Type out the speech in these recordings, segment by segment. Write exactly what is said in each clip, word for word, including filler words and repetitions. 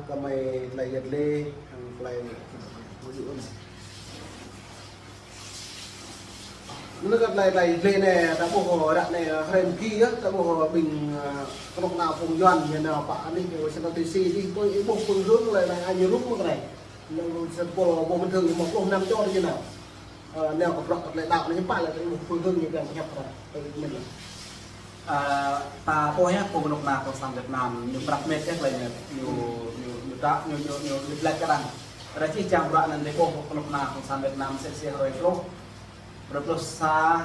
Kơ mơi tơlơi yăt lĕ, hăng tơlơi. Anŭn kơ tơlơi, tơlơi yăt lĕ anai, ta ƀuh ră anai, hrơi mơgi yơh, ta ƀuh ƀing, ơ, kơnuk kơna phung Yuan, ñu nao pơ anih, ñu Washington D C, dih, tui ih ƀuh phương hướng lĕ anai, anai ñu rŭng mơ̆ng anai. Ñu sơpul ƀuh mơ̆n thơ̆ng, mơ̆ng pluh năm čô ñu nao. Ơ, nao kơ bruă kơ tơlơi đaŏ anai, ñu pă lĕ, tui ih ƀuh phương hướng ñu kiăng pơhiăp ră, tui ih mĭn lĕ. Ơ, ta ƀuh yơh, phung kơnuk kơna Cộng sản Việt Nam, ñu prăp mĕt yơh tơlơi anai, ñu, ñu, ñu đaŏ, ñu, ñu, ñu, ñu lĕ kơ arăng. Ră čih čang bruă anŭn dih ƀuh kơnuk kơna Cộng sản Việt Nam sĕ sĕ hrơi pluh, hrơi pluh sa,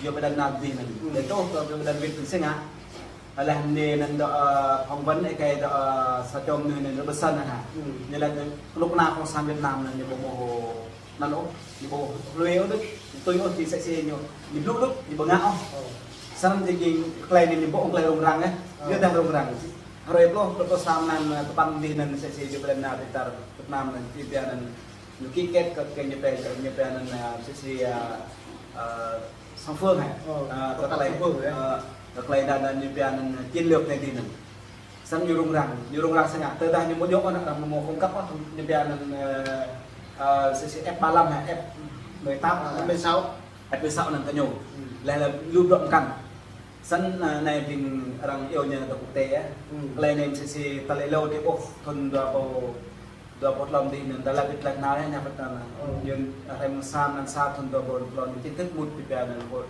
Joe Biden nao dih anŭn. Dih truh kơ Joe Biden wĭt tơ̆ng sing hă. Laih anŭn anŭn dŏ, ơ, phỏng vấn ơi kơi dŏ, ơ, sa čô mơnuih anŭn dŏ ƀơi sân anŭn hă. Ñu laĭ kơnuk kơna Cộng sản Việt Nam anŭn ñu ƀu ƀuh anŭn ôh, ñu ƀu hlue ôh đôč, tui ôh či sĕ sĕ ñu, ñu blŭ đôč, ñu ƀu ngă ôh. Samơ̆ jing tơlơi anai ñu ƀuh tơlơi rŭng răng yơh. Yơh dah rŭng răng. Hrơi pluh, pluh pluh sa mơnam, ơ, tơpăn dih anŭn sĕ sĕ Joe Biden nao ti čar Việt Nam anŭn, či pia anŭn ñu ký kết kơ, kơ ñu pia, ñu pia anŭn, ơ, sĕ sĕ, ơ, ơ, song phương hă. Ơ, kơ tơlơi, ơ, kơ tơlơi anŭn, anŭn ñu pia anŭn chiến lược anai dih anŭn. Samơ̆ ñu rŭng răng, ñu rŭng răng sĭt ngă. Tơdah ñu ƀu djơ̆ anŭn, anŭn mơ̆ không cấp ôh, ñu pia anŭn, ơ, ơ, sĕ sĕ F ba lăm hă, F mười tám, F mười sáu. F mười sáu anŭn kơ ñu. Laih lĕ lu bruă mơkăn. Samơ̆, ơ, anai ƀing arăng iâu ñu tơ quốc tế yơh. Tơlơi anai sĕ sĕ tơlơi lu dih ƀuh thun dua ƀâo, dua ƀâo klâo dih anŭn, dah lăp wĭt tơlơi anŭn yơh, ñu pơtă anŭn. Ñu hrơi mơ̆ng sa, mơnam sa thun dua ƀâo klâo anŭn chính thức mŭt či pia anŭn hội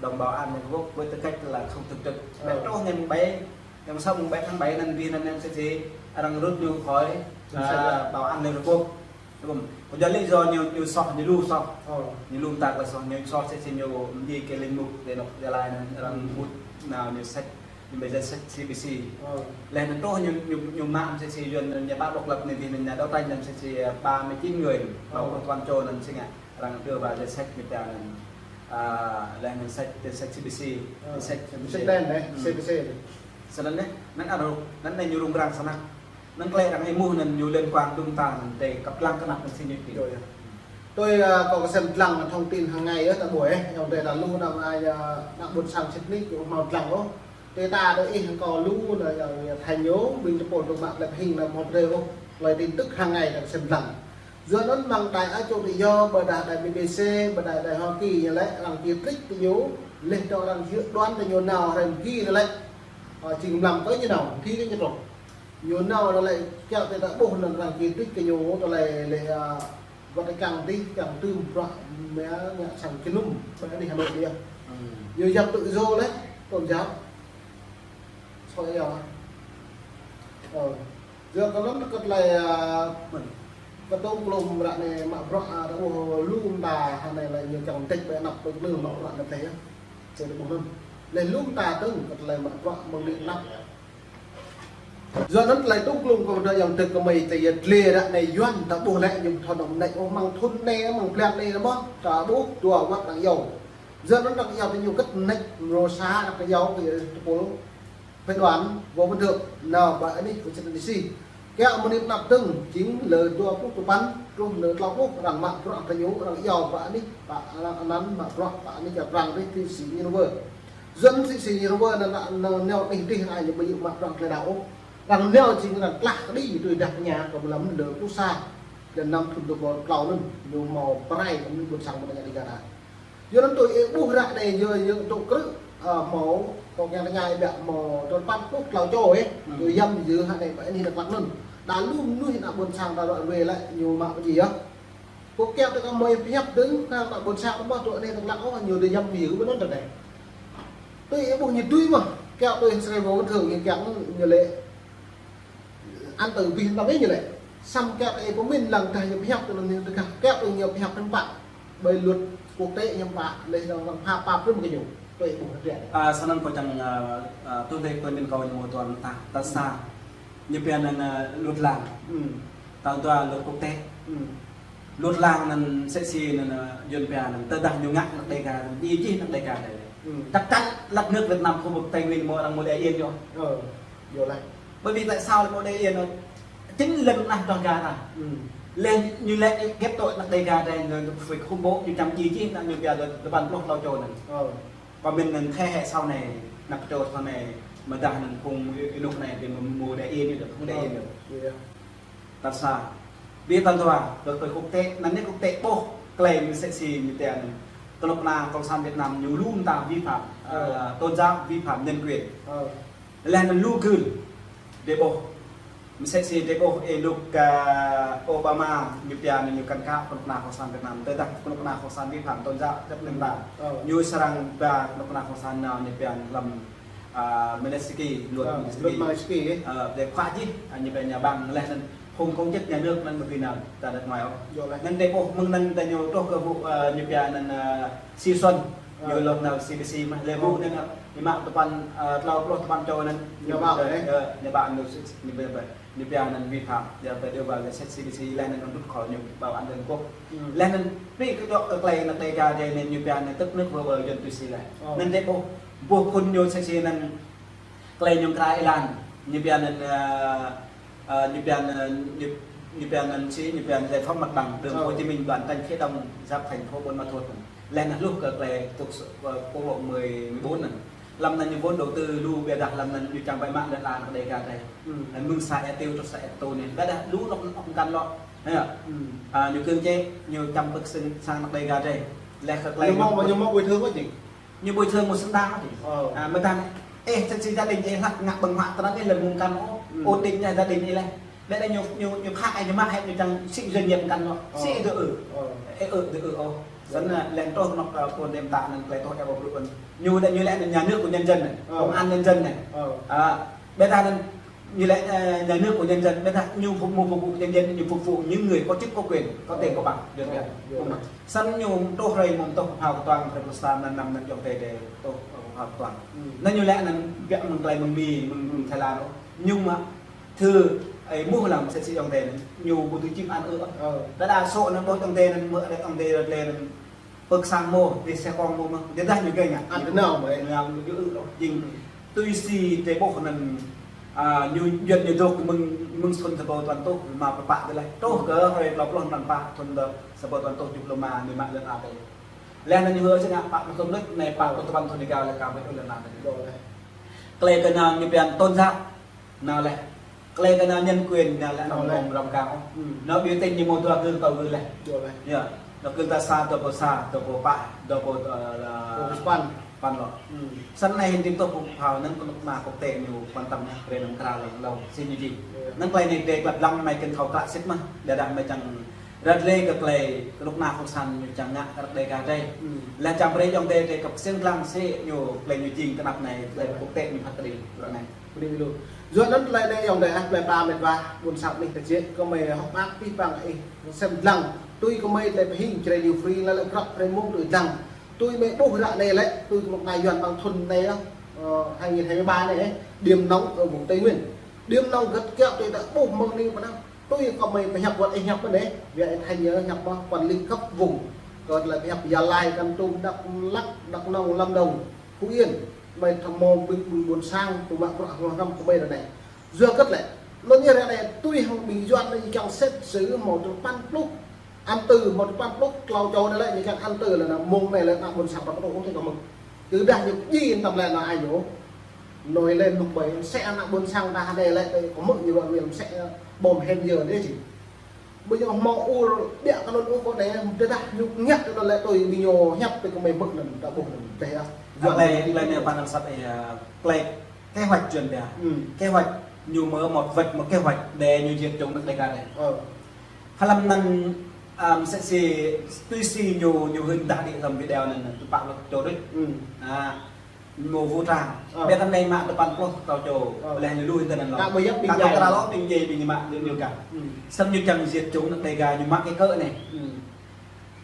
đồng bảo an Liên Hợp Quốc với tư cách là không thường trực. Ƀĕ truh anŭn ƀĕ, anŭn sa mơ̆ng ƀĕ tháng bảy anŭn dih anŭn sĕ sĕ arăng rút ñu khỏi, ơ, bảo an Liên Hợp Quốc. Đúng không? Kơ yua lý do ñu, ñu soh, ñu lu soh. Ñu lu mơta tơlơi soh, ñu soh sĕ sĕ ñu mơ̆ng kơ linh mục, dêh anŏ Gia Lai anŭn, arăng mŭt nao ñu sĕ, ñu ƀơi danh sách C P C. Laih anŭn truh ñu, ñu, ñu mă sĕ sĕ Yuan, ñu ba độc lập anai dih anŭn, ñu đấu tranh anŭn sĕ sĕ ba mươi chín người, ƀâo pluh tơpăn čô anŭn sĭt ngă, arăng đưa vào danh sách người ta anŭn, ơ, laih anŭn sĕ, danh sách C P C, danh sách C P C. Sĕ đen anai, C P C. Samơ̆ anŭn anai, anŭn anai ñu rŭng răng sĭt ngă. Anŭn tơlơi arăng ih ƀuh anŭn ñu liên quan đŭng ta anŭn tơ kăp lăng kơnăp anŭn sĭt ñu ti. Tui, ơ, kâo kơsem lăng thông tin hàng ngày yơh, ta ƀuh yơh, yua tơ ta lu anŭn ai, ơ, ană ƀôn sang sĭt nik, ñu hmâo lăng ôh. Tơ ta đơi ih kâo lu anŭn yua, yua tơhan ñu, ƀing tơpul tơma lĕ hing anŭn hmâo brơi ôh, tơlơi tin tức hàng ngày ta kơsem lăng. Yua anŭn mơ̆ng đài Á Châu Tự Do, ƀôdah đài B B C, ƀôdah đài Hoa Kỳ ñu lĕ, arăng či trích kơ ñu, laih dŏ arăng dự đoán kơ ñu nao hrơi mơgi anŭn lĕ. Ơ, jing mlam kơ ñu nao, mơgi kơ ñu truh. Ñu nao tơlơi kiăng tơ ta ƀuh anŭn arăng či trích kơ ñu tơlơi lĕ, ơ, wơ̆t kiăng dih, kiăng tŭm bruă mă ngă sang jơnum, ƀơi anih Hà Nội dih. Ñu yap tự do lĕ, tôn giáo. Soi yơh. Ơ. Yua kơ anŭn kơ tơlơi, ơ, kơ tŏng klŏm ră anai mă bruă, ơ, ta ƀuh lu mơta hơnai lĕ ñu kiăng tĕk ƀơi anăp pơk lư mă bruă anai tĕk yơh. Sĕ ta ƀuh anŭn. Laih lu mơta tơ̆ng kơ tơlơi mă bruă mơ̆ng anai anăp. Yua anŭn tơlơi tŏng klŏm kơ tơlơi yua tơ kơ mơi tơ yơh tơlơi ră anai Yuan ta ƀuh lĕ ñu thâo nao mơneč ôh mơ̆ng thun anai, mơ̆ng blan anai mơ̆n, ta ƀuh dua wơ̆t arăng iâu. Yua anŭn arăng iâu tơ ñu kơ̆t mơneč mrô sa arăng iâu kơ tơpul phái đoàn vô bình thường nao pơ anih Washington D C. Kiăng mơnit anăp tơ̆ng jing lơ dua pluh tơpăn truh lơ klâo pluh arăng mă bruă tơ ñu arăng iâu pơ anih pơ anăn mă bruă pơ anih čar Prang dih Thụy Sĩ Geneva. Yua anŭn Thụy Sĩ Geneva anŭn, anŭn nao anih dih ai ñu ƀu djơ̆ mă bruă tơlơi đaŏ ôh. Arăng nao jing arăng klah kơđi tui dah tơña kơ mlam lơ pluh sa, lơ năm thun dua ƀâo klâo anŭn ñu hmâo pơrai kơ ƀôn sang ƀôn ngă Dega ta. Yua anŭn tui ih ƀuh ră anai yơh, yơh tŭ krư̆, ơ, hmâo, kâo kiăng tơña ih biă hmâo tơpăn pluh klâo čô ih. Tui yăm yơh hă anai pơ anih Dak Lak anŭn. Đa lu mơnuih ană ƀôn sang ta ră ruai lĕ ñu mă pơjing yơh. Kâo kiăng tơ kơ mơi pơhiăp dơ̆ng, kơ ană ƀôn sang ta ƀuh tui anih Dak Lak ôh, ñu dŏ yăm yơh ƀơi anŭn tơdơi. Tui ih ƀuh ñu tui mơ̆, kiăng tui ih srei vô thường ñu kiăng ñu lĕ. Ăn tơ bih tơlơi ñu lĕ. Samơ̆ kiăng ih pơmĭn lăng dah ñu pơhiăp tơ anŭn ñu tơgah. Kiăng tơ ñu pơhiăp tơ̆ng pă. Ƀơi luật quốc tế ñu pă, lĕ ñu pă pap rĭm kơ ñu. Tui ih ƀuh hơdră. Ơ, samơ̆ kâo čang, ơ, ơ, tui tơlơi pơmĭn kâo ñu mơ̆ tuan ta, ta sa. Ñu pia anŭn, ơ, luật làng. Ta tuan luật quốc tế. Luật làng anŭn sĕ sĕ anŭn, ơ, Yuan pia anŭn, tơdah ñu ngă anăp Dega, ñu jing anăp Dega dih. Chắc chắn đất nước Việt Nam khu vực Tây Nguyên mơ̆ arăng mơ̆ đe yên ñu. Ơ, yơh lĕ. Bởi vì tại sao lại mơ̆ đe yên ñu? Chính lŏn anăp Dega ta. Lĕ ñu lĕ ghép tội anăp Dega dih, ñu, ñu phải khủng bố, ñu čăm jing anŭn ñu pia tơpăn pluh klâo čô anŭn. Ơ. Pơmĭn anŭn thế hệ sau này, anăp čô sau này, mơ̆ dah anŭn phung ih anŭn anai, dih mơ̆ mơ̆ đe yên ñu, phung đe yên ñu. Tal sa. Ƀiă tal dua, kơ, kơ quốc tế, anŭn yơh quốc tế ƀuh klei mơsĕ si ñu pia anŭn. Kơnuk kơna cộng sản Việt Nam ñu lu mơta vi phạm, ơ, tôn giáo, vi phạm nhân quyền. Ơ. Laih anŭn lu gưl, drơi ƀuh. Mơsĕ si drơi ƀuh ih luk, ơ, Obama ñu pia anŭn ñu kăn khăp kơnuk kơna cộng sản Việt Nam. Tơdah kơnuk kơna cộng sản vi phạm tôn giáo, chấp nhận ta. Ơ. Ñu srăng ba kơnuk kơna cộng sản nao ñu pia anŭn lăm, ơ, Magnitsky, luật Magnitsky. Ơ, drơi khua jih, ơ, ñu pia ñu ƀăng laih anŭn không, không chấp nhà nước anŭn ƀu dưi nao ta đa ngui ôh. Anŭn drơi ƀuh mơ̆ng anŭn ta ñu truh kơ ƀu, ơ, ñu pia anŭn, ơ, Sison, ñu lŏk nao C B C mơ̆n, lĕ ƀu anŭn, ơ, ñu mă tơpăn, ơ, klâo pluh tơpăn čô anŭn. Ñu ƀă, ơ, ñu ƀă anŭn, ñu ƀă, ñu pia anŭn vi phạm, ñu pia điều ba lĕ set C B C, laih anŭn anŭn đŭt khŏl ñu bảo an Liên Hợp Quốc. Laih anŭn, pi kơ dŏ kơ klei anŭn Đêga drơi anŭn ñu pia anŭn tức nước vỡ bờ dân tù si laih. Anŭn drơi ƀuh, ƀuh phŭn ñu set si anŭn klei ñu krah êlan, ñu pia anŭn, ơ, ơ, ñu pia anŭn, ñu, ñu pia anŭn si, ñu pia anŭn giải phóng mặt bằng đường Hồ Chí Minh đoạn tránh phía đông giáp thành phố Buôn Ma Thuột. Laih anŭn hluh kơ klei tŭk s-, ơ, quốc lộ mười, mười bốn anŭn. Lăm anŭn ñu vốn đầu tư lu ƀiă dah lăm anŭn ñu čang ƀai mă lĕ lăn anŭn Đêga drơi. Anŭn mơ̆ng xã Ea Tiêu truh xã Ea Tô anai. Ƀiă dah lu anŏ, anŏ kăn lŏ. Hă? Ơ, ñu cưỡng chế, ñu čang pơ̆k sang, sang anŭn Đêga drơi. Laih kơ klei ñu mơ̆, ñu mơ̆ bồi thường ôh jing. Ñu bồi thường một xứng đáng. Ơ. À, mơ̆ ta anai, ơ, thật sự gia đình ih hlak ngă ƀơ̆ng huă tơnăn ih lĕ mơ̆ng kăn ôh, ổn định nhà gia đình ih laih. Ƀiă dah ñu, ñu, ñu khăp ih, ñu mă ih, ñu čang sĭ doanh nghiệp kăn ôh. Sĭ ih dŏ ư. Ơ. Ih ơ, dŏ ư ôh. Snăn, ơ, laih truh anŏ, ơ, pô đêm ta anŭn klei truh ih ƀu brŭ anŭn. Ñu dah ñu lĕ anŭn nhà nước của nhân dân anai, công an nhân dân anai. Ơ. À, ƀiă dah anŭn ñu lĕ, ơ, nhà nước của nhân dân, ƀiă dah ñu phục, mơ̆ phục vụ nhân dân, ñu phục vụ những người có chức có quyền, có tiền có bằng, được chưa? Snăn ñu truh hrơi mơ̆ng truh phao kơtuang, hrơi pluh sa anŭn năm anŭn ayŏng adơi truh, ơ, phao kơtuang. Anŭn ñu lĕ anŭn ƀiă mơ̆ng klei mơ̆ng Mi, mơ̆ng, mơ̆ng Thái Lan ôh. Ñu mă thư, ơ, mơ̆ lăm set si ayŏng adơi anŭn, ñu ƀu dưi čim ăn ư. Ơ. Ƀiă dah sô anŭn ƀuh ayŏng adơi anŭn, mơ̆ ayŏng adơi lĕ anŭn pơ̆k sang mơ̆, đi xe con mơ̆ mơ̆n. Ƀiă dah ñu gơi ngă. Ăn tơ nao mơ̆. Ñu, ñu ư lŏ. Jing tui si drơi ƀuh anŭn, à, ñu, yuan ñu dŏ mơ̆ng, mơ̆ng thŭn sa rơbâo tơpăn rơtuh, mă pơpă tơ laih. Truh kơ hrơi klâo pluh mlan pă thŭn dua sa rơbâo tơpăn rơtuh, jŭ pluh ma, ñu mă lŏn A tơi. Laih anŭn ñu hơ si ngă pă pluh tơpăn anŭn, anai pă pluh tơpăn thŭn rơgao laih ka ƀuh lŏn A tơi. Klei kơ anŭn ñu pia tôn giáo. Nao laih. Klei kơ anŭn nhân quyền nao laih, anŭn ƀơ̆ng răm kang ôh. Anŭn biểu tình ñu mơ̆ dua gưl, klâo gưl laih. Yơh. Anŭn gưl tal sa, dua pluh sa, dua pluh pă, dua pluh, ơ, păn. Păn lŏ. Snăn anai hĭn tĭp tŏ pơpă phao anŭn kơnuk kơna quốc tế ñu quan tâm anŭn, brơi anŭn krao lăng lăng. Sĭ ñu jing. Anŭn klei anai drơi klăp lăng mơi kăn thâo klă sĭt mơ̆n. Ƀiă dah mơi čang răt lĕ kơ klei kơnuk kơna cộng sản ñu čang ngă kơ Đêga drơi. Laih čang brơi ayŏng adơi drơi kăp ksiêm lăng sĭ ñu klei ñu jing tơnap anai, klei quốc tế ñu phat kơđi. Anai. Bơni lu. Yua anŭn tơlơi anai ayŏng adơi ah, plei pla met wa, ƀuôn sang anih ta čiek, kơmơi hơ̆k mơak pih pang ih, sem dlăng, tui kơmơi tơlơi pơhing, Jrai New Free, lĕ lĕ krăp, Jrai mơ̆ng tui dlăng. Tui mơi ƀuh ră anai lĕ, tui kơnuk kơna Yuan ƀăng thŭn anai ah, ơ, hai nghìn hai mươi ba anai, điểm nóng ở vùng Tây Nguyên. Điểm nóng găt kiăo tui ta ƀuh mơ̆ng anai pơ anai. Tui kơmơi pơhiăp wơ̆t ih hiăp mơ̆n anai, wơ̆t ih Thanh hiăp mơ̆n, quản lý cấp vùng. Kơ tơlơi pơhiăp Gia Lai, Kon Tum, Dak Lak, Dak Nông, Lâm Đồng, Phú Yên. Mơi thâo mơ̆ ƀing, ƀing ƀuôn sang, tŭ mă bruă hloh hrăm kơmơi ră anai. Yua hơget lĕ, anŭn yơh ră anai, tui hăng ƀing Yuan anai ñu kiăng xếp xứ mơ̆ tơpăn pluh, ăn tơ mơ̆ tơpăn pluh, klâo čô anai lĕ, ñu kiăng ăn tơ lĕ anŭn mơ̆ng anai lĕ ană ƀuôn sang pă tơpăn pluh ôh, tui kơ mơ̆ng. Tơdah ñu jing tăm lĕ anŭn ai ñu. Anŭn lĕ anŭn ƀai, mơsĕ ană ƀuôn sang ta anai lĕ, tui kơ mơ̆ng ñu ruă ruă mơsĕ, bom hên yơh anai jing. Ƀu ñu hmâo ur ƀiă kơ anŭn ôh kơ anai, tơdah ñu ngă kơ anŭn lĕ tui ƀing ñu hiăp tui kơmơi mơ̆ng anŭn, ta ƀuh anŭn, tơdah ah. Klei, klei anai pơnăl sat ih, klei kế hoạch Yuan pia. Kế hoạch ñu mơ̆ một vạch một kế hoạch để ñu diệt chủng nước Đêga drơi. Hlăm anŭn, à, mơsĕ si, tui si ñu, ñu hưn dah đĭ hlăm video anŭn, tơpă lŏk čô đôč. À, mơ̆ vũ trang. Ƀiă kơ anai mă tơpăn pluh klâo čô. Laih anŭn lu hĭn tơ anŭn lŏ. Kơ ƀing djai. Kơ ƀing djai ƀing ñu mă, ñu, ñu kah. Snăn ñu čang diệt chủng nước Đêga, ñu mă cái cớ anai.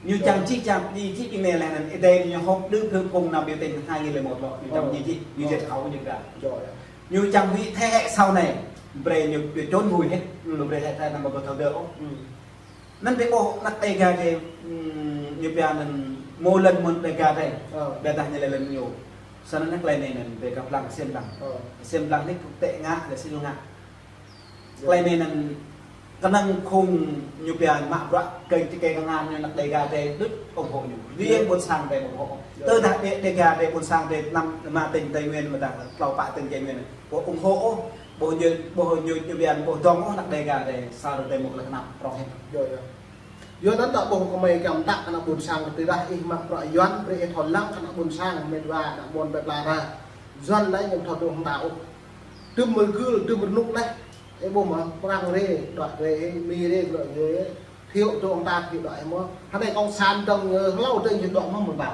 Ñu čang čih čang, čih, čih ƀing anai laih anŭn, ih dei ñu họp đưm phung nao biểu tình hai nghìn lẻ một lŏ, ñu čang čih čih, ñu diệt khẩu ñu kah. Ñu čang huĭ thế hệ sau này, brơi ñu, ñu chôn vùi hết, ñu brơi thế hệ năm ƀu thâo dơ̆ ôh. Anŭn tơƀôh ană Đêga drơi, ưm, ñu pia anŭn mơ̆ lŏn mơ̆n Đêga drơi. Ƀiă dah ñu lĕ lŏn ñu. Snăn anŭn klei anai anŭn brơi kăp lăng, ksiêm lăng. Ksiêm lăng anai quốc tế ngă, lĕ sĭ ñu ngă. Klei anai anŭn kơnơ̆ng khul ñu pia mă bruă kơ čơkơi kơngan ñu ană Đêga drơi đôč ủng hộ ñu. Riêng ƀuôn sang drơi ủng hộ. Tơdah Đê-, Đêga drơi ƀuôn sang drơi năm, năm tỉnh Tây Nguyên mơ̆ dah klâo pă tỉnh Tây Nguyên. Ƀu ủng hộ ôh. Ƀu ñu, ƀu ñu, ñu ƀiă, ƀu dŏng ôh ană Dêga dêh, sa rơdêh mŭk lĕ kơnăp prŏng hĭ. Yơh, yơh. Yua anŭn ta ƀuh kơmơi kiăng mơtă kơ ană ƀôn sang kơ tơdah ih mă bruă Yuan, brơi ih thâo lăng kơ ană ƀôn sang, mĕt wa ană ƀôn plơi pla ta. Yuan lĕ ñu thâo tŭ hăng ta ôh. Tơm mơgưl, tơm rơnŭk lĕ. Ih ƀuh mơ̆, prăng rê, đuaĭ rê, mi rê, bruă rê. Thiệu tŭ hăng ta, thiệu đuaĭ mơ̆. Hơnai kông san dơ̆ng, ơ, hlâo dơ̆ng ñu đuaĭ mơ̆ mơ̆n ta.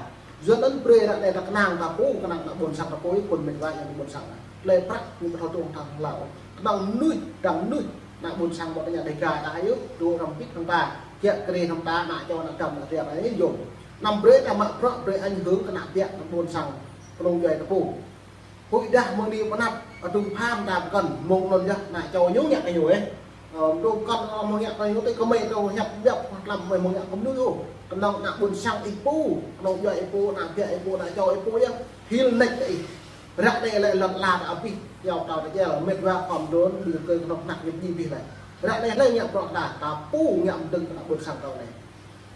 Yuan anŭn brơi ră anai ta kơnang ta pô, kơnang ană ƀôn sang ta pô, ih phun mĕt wa yang ƀôn sang. Tơlơi prăk ñu thâo tŭ hăng ta hlâo. Kơnang mơnuih, dăng mơnuih. Ană ƀôn sang ƀu tơña Dêga ta yơh, tŭ răm pit hăng ta. Kiă kriê hăng ta, ană čô ană dăm ană riă anai yơh. Anăm brơi ta mă bruă, brơi ảnh hưởng kơ ană biă ană ƀôn sang. Kơnung djuai ta pô. Huĭ dah mơ̆ng anai pơ anăp, adŭng pham ta pơkŏn, mơ̆ng anŭn yơh, ană čô ñu ngă kơ ñu ĕh. Ơ, mơ̆ng kŏn, ơ, mơ̆ng ngă kơ ñu, tơl kơmơi tơl hiăp biăp, hlăm mơi mơ̆ng ngă kơ mơnuih ôh. Kơnơ̆ng ană ƀôn sang ih pô, kơnơ̆ng djuai ih pô, ană biă ih pô, ană čô ih pô yơh, hil nač kơ ih. Ră anai lĕ lŏn ala ta abih, yua ta tơjel, mĕt wa khŏm đôn, ƀing kơ kơnơ̆ng ană ñĕp ñi abih lĕ. Ră anai hlơi ngă bruă ta, ta pô ngă mơdơ̆ng kơ ană ƀôn sang ta anai.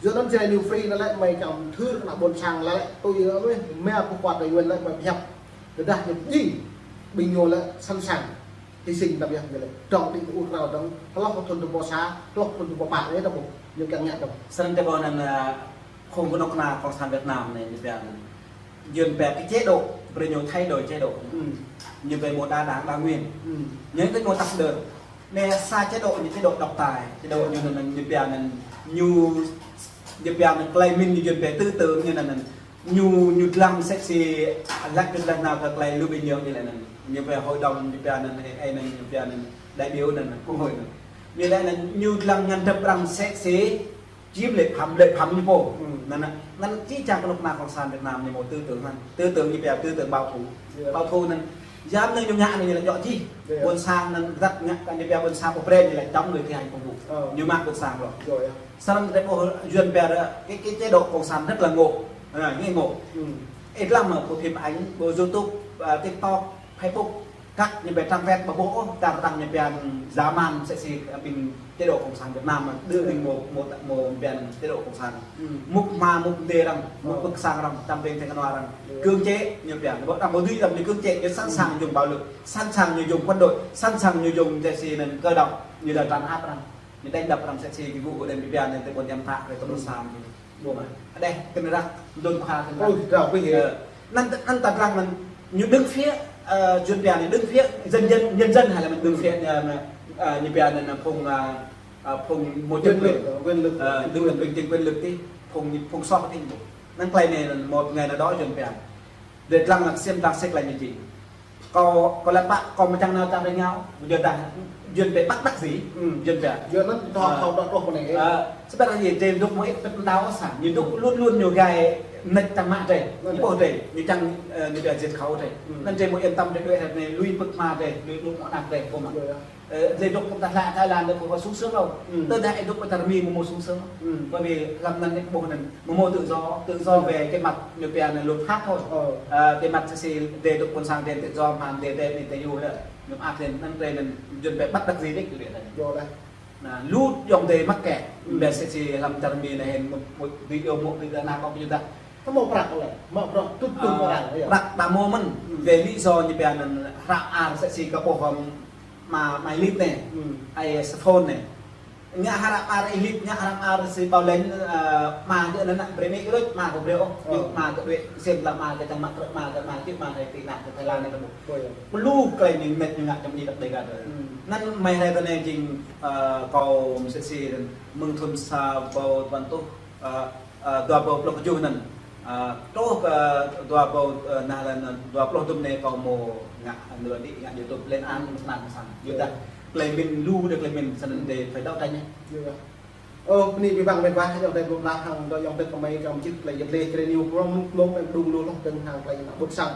Yua anŭn jrai New Free anŭn lĕ, mơi kiăng mơthưr kơ ană ƀôn sang lĕ, tui anŭn, mơi pơkuat Tây Nguyên lĕ, mơi pơhiăp. Tơdah ñu djai, ƀing ñu lĕ sẵn sàng hy sinh ta ƀiă ñu lĕ. Dŏng đĭ ur krao dŏng, hloh thun dua rơbâo sa, hloh thun dua rơbâo pă lĕ ta ƀuh, ñu kiăng ngă dŏng. Srăng ta ƀuh anŭn, ơ, khung kơnuk kơna Cộng sản Việt Nam anai, ñu pia anŭn. Yuan pia cái chế độ, brơi ñu thay đổi chế độ. Ừ. Ñu pia một đa đảng đa nguyên. Ừ. Ñu pia một tập đơn. Anai sa chế độ, ñu chế độ độc tài, chế độ ñu anŭn, ñu pia anŭn, ñu, ñu pia anŭn tơlơi mĭn ñu Yuan pia tư tưởng ñu anŭn, ñu, ñu dlăng sĕ si, lăk kơ dlăng nao kơ tơlơi lu ƀing ñu lĕ anŭn. Ñu pia hội đồng, ñu pia anŭn, ơ, anŭn, ñu pia anŭn đại biểu anŭn, quốc hội anŭn. Ñu lĕ anŭn, ñu dlăng ngăn đăp arăng sĕ si, chiếm lệ phắm, lệ phắm ñu pô. Ừ. Anŭn, anŭn, anŭn chỉ chăng kơnuk kơna Cộng sản Việt Nam ñu mơ̆ tư tưởng anŭn. Tư tưởng ñu pia tư tưởng bảo thủ. Yơh. Bảo thủ anŭn, yam anŭn ñu ngă anŭn ñu lĕ djŏ čih. Yơh. Ƀôn sang anŭn răt ngă kơ ñu pia ƀôn sang ƀu brơi ñu lĕ chống người thi hành công vụ. Ờ. Ñu mă ƀôn sang lŏ. Yơh, yơh. Srăng ta ƀuh Yuan pia ră, cái, cái chế độ cộng sản rất là ngộ. À, nghe ngộ. Ừ. Ih lăng mơ̆ ƀuh phim ảnh, ƀuh YouTube, à, TikTok, Facebook, kăk ñu pia trang web ƀu ƀuh ôh, čar tăng ñu pia dã man sĕ si, ơ, ƀing chế độ Cộng sản Việt Nam mơ̆, đơ ƀing mơ̆, mơ̆, mơ̆ pia chế độ Cộng sản. Ừ. Mŭk hma, mŭk mdê arăng, mŭk pơ̆k sang arăng, čăm ƀing tơngan arăng. Ừ. Cưỡng chế ñu pia, ƀu tăng ƀu dưi arăng ñu cưỡng chế, ñu sẵn sàng dùng bạo lực, sẵn sàng ñu dùng quân đội, sẵn sàng ñu dùng sĕ si anŭn cơ động, ñu đa trấn áp arăng. Ñu đánh đập arăng sĕ si kơ gŭ gŭ đen bi bian anŭn tơ ƀôn Yam Thak, rơi tơ ƀôn Sam. Ƀuh mơ̆. Adeh, kơnơ̆ng răk, đôn khua kơnơ̆ng răk. Ôi, răk ƀu hil. Ơ, anŭn, anŭn ta lăng anŭn, ñu đứng phía, ơ, Yuan pia anai, đứng phía dân dân, nhân dân hay là mình đứng phía, ơ, ơ, ñu pia anŭn, anŭn phung, ơ, ơ, phung một chính quyền. Quyền lực, quyền lực. Ơ, đứng về bên chính quyền lực thì phung, phung soh thì ƀuh. Anŭn tơlơi anai, anŭn một ngày nào đó Yuan pia. Để lăng là xiêm lăng sek lăng ñu jing. Kâo, kâo lăi pă, kâo mơčang nao čang rơngiao, yua dah, Yuan pia bất đắc dĩ. Ừ. Yuan pia. Yua anŭn thâo, ơ, thâo đŏk đŏk anai. Ơ, sĭt dah yơh, drei dŏ mơ̆ ih pĕt mơdao ôh sang. Ñu dŏ luôn luôn ñu gai nač čang mă drei. Anŭn. Ñu ƀuh drei, ñu čang, ơ, ñu pia diệt khẩu drei. Ừ. Anŭn drei mơ̆ yên tâm drei đuaĭ hrĕt anai, lui pơ̆k hma drei, lui mŭk mơ̆ anăp drei, ƀuh mơ̆. Yơh, yơh. Ơ, drei dŏ pơ ta Thái Lan drei ƀu sung sướng ôh. Ừ. Tơdah ih dŏ pơ ta Mi mơ̆ sung sướng. Ừ. Bởi vì lăm anŭn ih ƀuh anŭn, mơ̆ mơ̆ tự do, tự do về cái mặt ñu pia anŭn luật pháp thôi. Ờ. Ơ, cái mặt sĕ si drei dŏ ƀôn sang drei tự do, mơ̆n drei, drei anai drei yua lĕ. Ñu ăt drei anŭn drei anŭn Yuan pia bất đắc dĩ đĕč kơ drei anŭn. Yơh lah. Anŭn, lu ayŏng adơi mă kĕ. Ừ. Ƀe sĕ si lăm čar Mi anai hĭn mŭk, mŭk video mŭk video anai kâo pơyua dah. Tơ mơ̆ prăk lĕ, mă bruă tŭ tŭ, ơ, arăng, yơh. Prăk đa mơ̆ mơ̆n, ừ, về lý do ñu pia anŭn hră ar sĕ si kơ ƀuh hŏm mă, mă Elite anai. Ừ. Ai Safon anai. Ngă hră ar Elite, ngă hră ar si Bảo Lãnh, ơ, mă kơ anŭn ană brơi mĕ kơ đôč, mă kơ brơi ôh. Ơ. Mă kơ đuaĭ, xiêm lăng mă kơ čang mă krư̆, mă kơ mă čư̆, mă kơ tị nạn kơ Thái Lan anai kơ ƀuh. Ôi. Lu tơlơi anai mĕt ñu ngă čang mơ̆ ih đăp đei gah. Ừ. Anŭn mơi hrơi tơ anai jing, ơ, kâo mơ̆ sĕ si anŭn mơ̆ng thun sa rơbâo dua păn tuh, ơ, ơ, dua rơbâo pluh kơjuh anŭn. Ơ, truh kơ dua rơbâo, ơ, anai lĕ anŭn dua pluh dŭm anai kâo mơ̆ ngă anŭn đĭ ngă YouTube lên án mơ̆ sơnăn mơ̆ săn. Yua dah tơlơi mĭn lu đơi tơlơi mĭn săn đe phải đấu tranh. Yua. Ơ, bơni abih bang mĕt wa, ayŏng adơi ƀuh lah hăng, dŏ ayŏng adơi kơmơi kơ mơjĭt tơlơi yơh lĕ kơ rơniu prong mŭk mŭk em đung lu hloh dơ̆ng hăng tơlơi ană ƀôn sang.